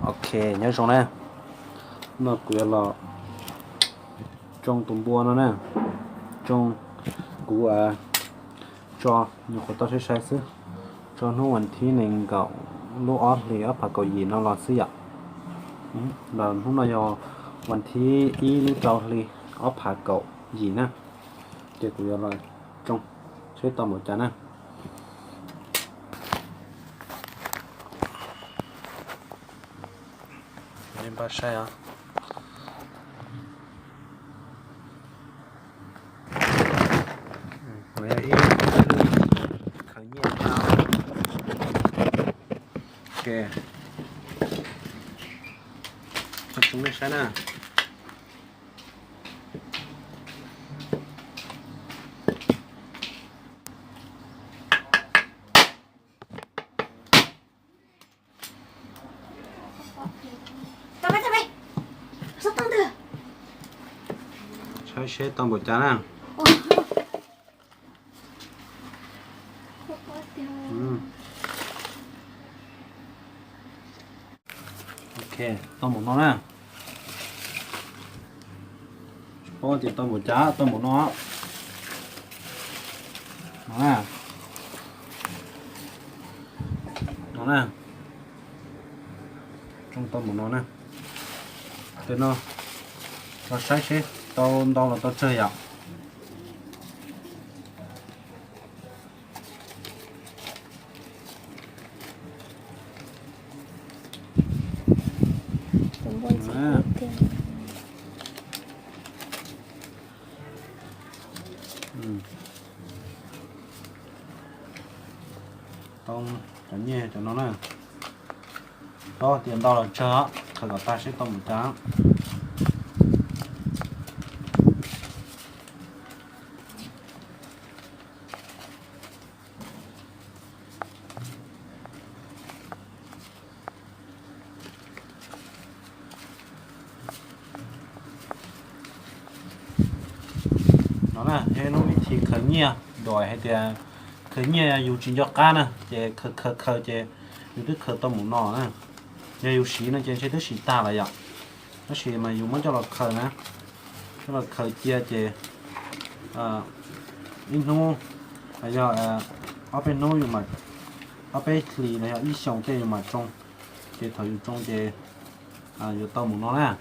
Ok, nyob zoo na. No kuv yuav los tsoo tus npua no na. Tsoo, kuv tso nyuam qhuav tau saib saib xwb. Tso hnub vas thib nees nkaum lub ob hlis ob phav kaum yim no los xwb yom. Los hnub no yog vas thib ib lub rau hli ob phav kaum yim na. Ces kuv yuav los tsoo saib tau npaum cas na. Npaj saib os. Kuv yog ib khaws nyiaj tau. Ok, tso tsoo nej saib na. Saib seb tau npaum cas na. Ok, tau npaum no na. Tsis paub tias tau npaum cas, tau npaum no. No na. No na. Tsoo tau npaum no na. Tes no los saib seb tau ntau los tau tsawg yom. Tau cov nyiaj cov no na. Tsis paub tias ntau los tsawg, khaws kom tag seb tau npaum cas. No na, yog lub vib thib khaws nyiaj, dais hais tias khaws nyiaj yus tsis nco qab na, ces khaws khaws khaws ces yus twb khaws tau npaum no na. Yog yus siv no ces ntshe twb siv tag lawm yom. Tab sis mas yus muab coj los khaws na, coj los khaws cia ces ib hnub, yog ob peb hnub, ob peb hlis los yog ib xyoos tej yus mam tsoo. Ces thaum yus tsoo ces yuav tau npaum no na,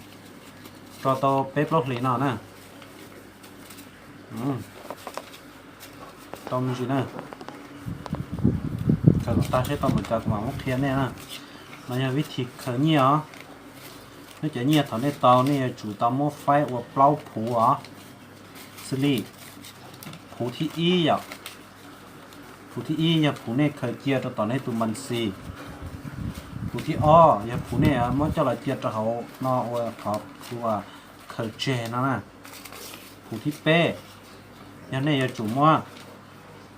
tso tau peb plaub hlis no na. Tau me ntsis na. Khaws kom tag seb tau npaum cas kuv mam muab qhia nej na. No yog vib thib khaws nyiaj os. Nej cov nyiaj thaum nej tau nej yuav tsum tau muab faib ua plaub phuv os. Xws li phuv thib ib yom, phuv thib ib yog phuv nej khaws cia rau tom nej tus npas xis. Phuv thib ob yog phuv nej muab coj los cia rau hauv no ua qhov phuv khaws tseg no na. Phuv thib peb yog nej yuav tsum muab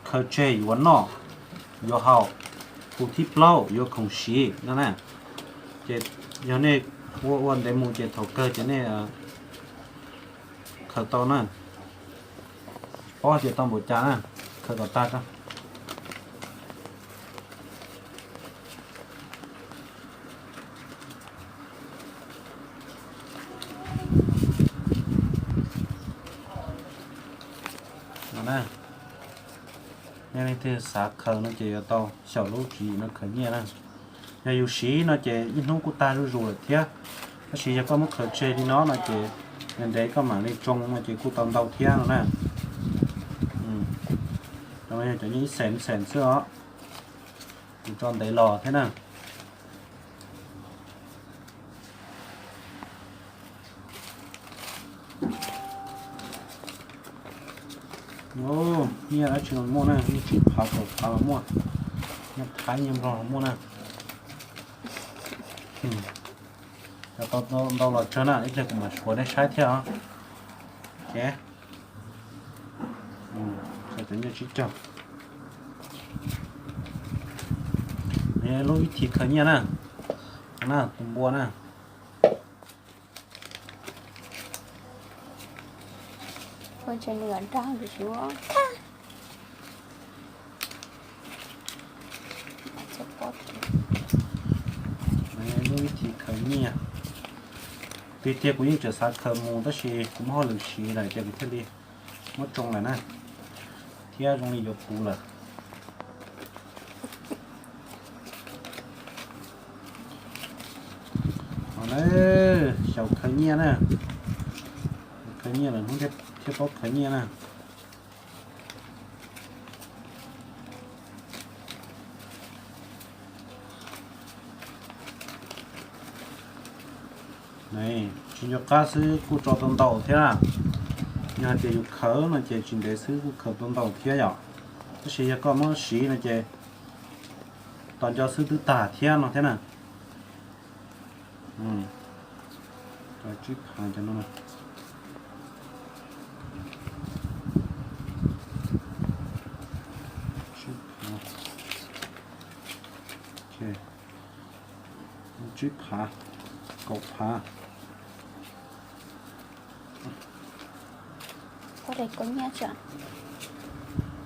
khaws tseg yuav noj yuav haus. Phuv thib plaub yuav khoom siv no na. Ces yog nej ua ua ntev mus ces thaum kawg ces nej khaws tau na. Paub tias tau npaum cas na, khaws kom tag tso. No na, yog leej twg xav khaws no ces yuav tau xyaum lub tswv yim no khaws nyiaj na. Yog yus siv no ces ib hnub kuj tag zuj zus lawm thiab. Tab sis yog koj muab khaws tseg li no no ces ntev ntev koj mam li tsoo no ces kuj tau ntau thiab no na. Cov no yog cov nyiaj ib xees xees xwb os. Kuv tso ntev los thiab na. Nyiaj dab tsi los muaj na, nyiaj tsib phav kaum phav los muaj, nyiaj Thaib nyiaj Nplog los muaj na. Cov tau ntau los tsawg na, ib pliag kuv mam suav nej saib thiab os. Ces, cov nyiaj tsib caug. Lub vib thib khaws nyiaj na, na tus npua na. Lub vib thib khaws Nyiaj. Tiag tiag kuv yeej tseem xav khaws mus tab sis kuv muaj hauj lwm siv lawm ces kuv thiaj li muab tsoo lawm na, thiab zoo li yuav puv lawm. Xyaum khaws nyiaj na, khaws nyiaj lawm hnub thiab paub khaws nyiaj na. Tsis nco qab xwb kuj tso tau ntau thiab na. Yog hais tias yus khaws no ces tsis ntev xwb kuj khaws tau ntau thiab yom. Tab sis yog koj muab siv no ces tos nco xwb twb tag thiab no thiab na. Tsib phav cov no, tsib phav, tsib phav, kaum phav.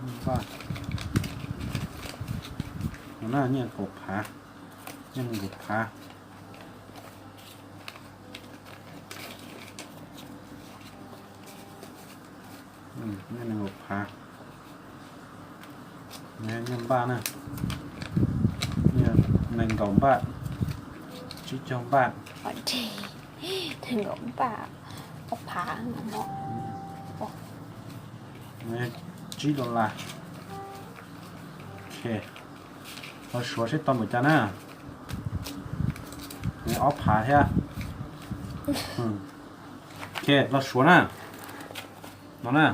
Npaj, no na, nyiaj kaum phav, nyiaj nees nkaum phav. Nyiaj nees nkaum phav, nyiaj npaj na, nyiaj nees nkaum npaj, tsib caug npaj, nees nkaum npaj, ob phav, tsib dollar. Los suav seb tau npaum cas na. Ob phav thiab. Los suav na. No na,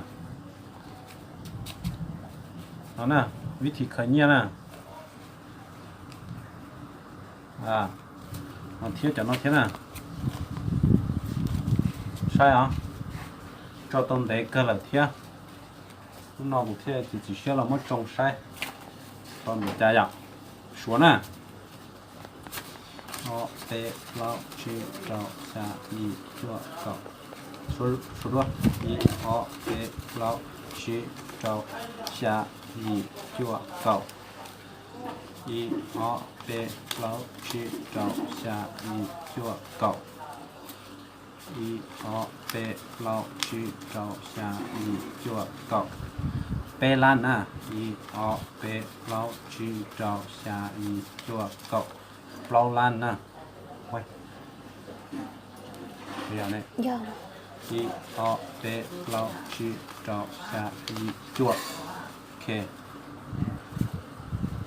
no na, vib thim khaws nyiaj na. No thiab cov no thiab na. Saib os, tso tau ntev kawg lawm thiab. Lub no kuv thiaj txiav txim siab los muab tsoo saib tau npaum cas yom. Suav na. Ob, peb, plaub, tsib, rau, xya, yim, cuaj, kaum. Suav dua. Ib, ob, peb, plaub, tsib, rau, xya, yim, cuaj, kaum. Ib, ob, peb, plaub, tsib, rau, xya, yim, cuaj, kaum. Ib, ob, peb, plaub, tsib, rau, xya, yim, cuaj, kaum. Peb lab na. Ib, ob, peb, plaub, tsib, rau, xya, yim, cuaj, kaum. Plaub lab na. Ib, ob, peb, plaub, tsib, rau, xya, yim, cuaj.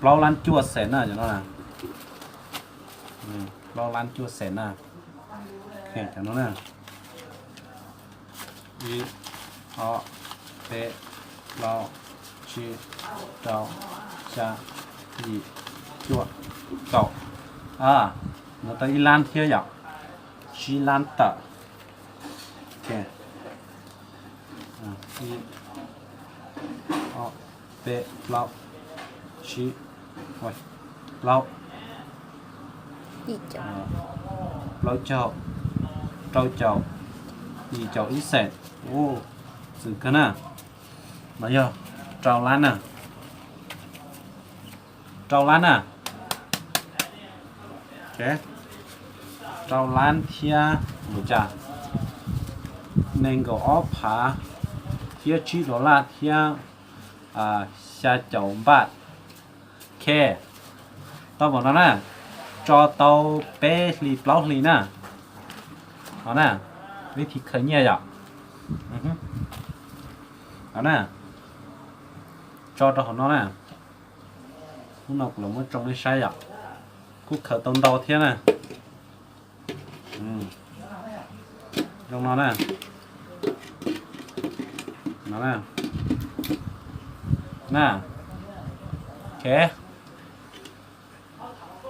Plaub lab cuaj xees na cov no. Plaub lab cuaj xees na. Cov no na. Ib, ob, peb, plaub, tsib, rau, xya, yim, cuaj, kaum. No tau ib lab thiab yom. Tsib lab tawm. Ib, ob, peb, plaub, tsib, plaub, plaub caug, rau caum, yim caum ib xees. Txwm kawg na. No yog rau lab na. Rau lab na. Rau lab thiab npaum cas? Nees nkaum ob phav thiab tsib dollar thiab xya caum npaj. Ok, tau npaum no na, tso tau peb hlis plaub hlis na. No na, vib thib khaws nyiaj yom. No na, tso rau hauv no na. Hnub no kuv los muab tsoo nej saib yom. Kuj khaws tau ntau thiab na. Zoo no na. No na. Na. Ok.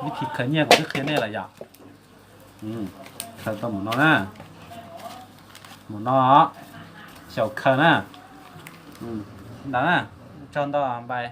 Vib thib khaws nyiaj kuv twb qhia nej lawm yom. Khaws tau mus no na. Mus no. Xyaum khaws na. Ntawd na. Tsaug ntau npais.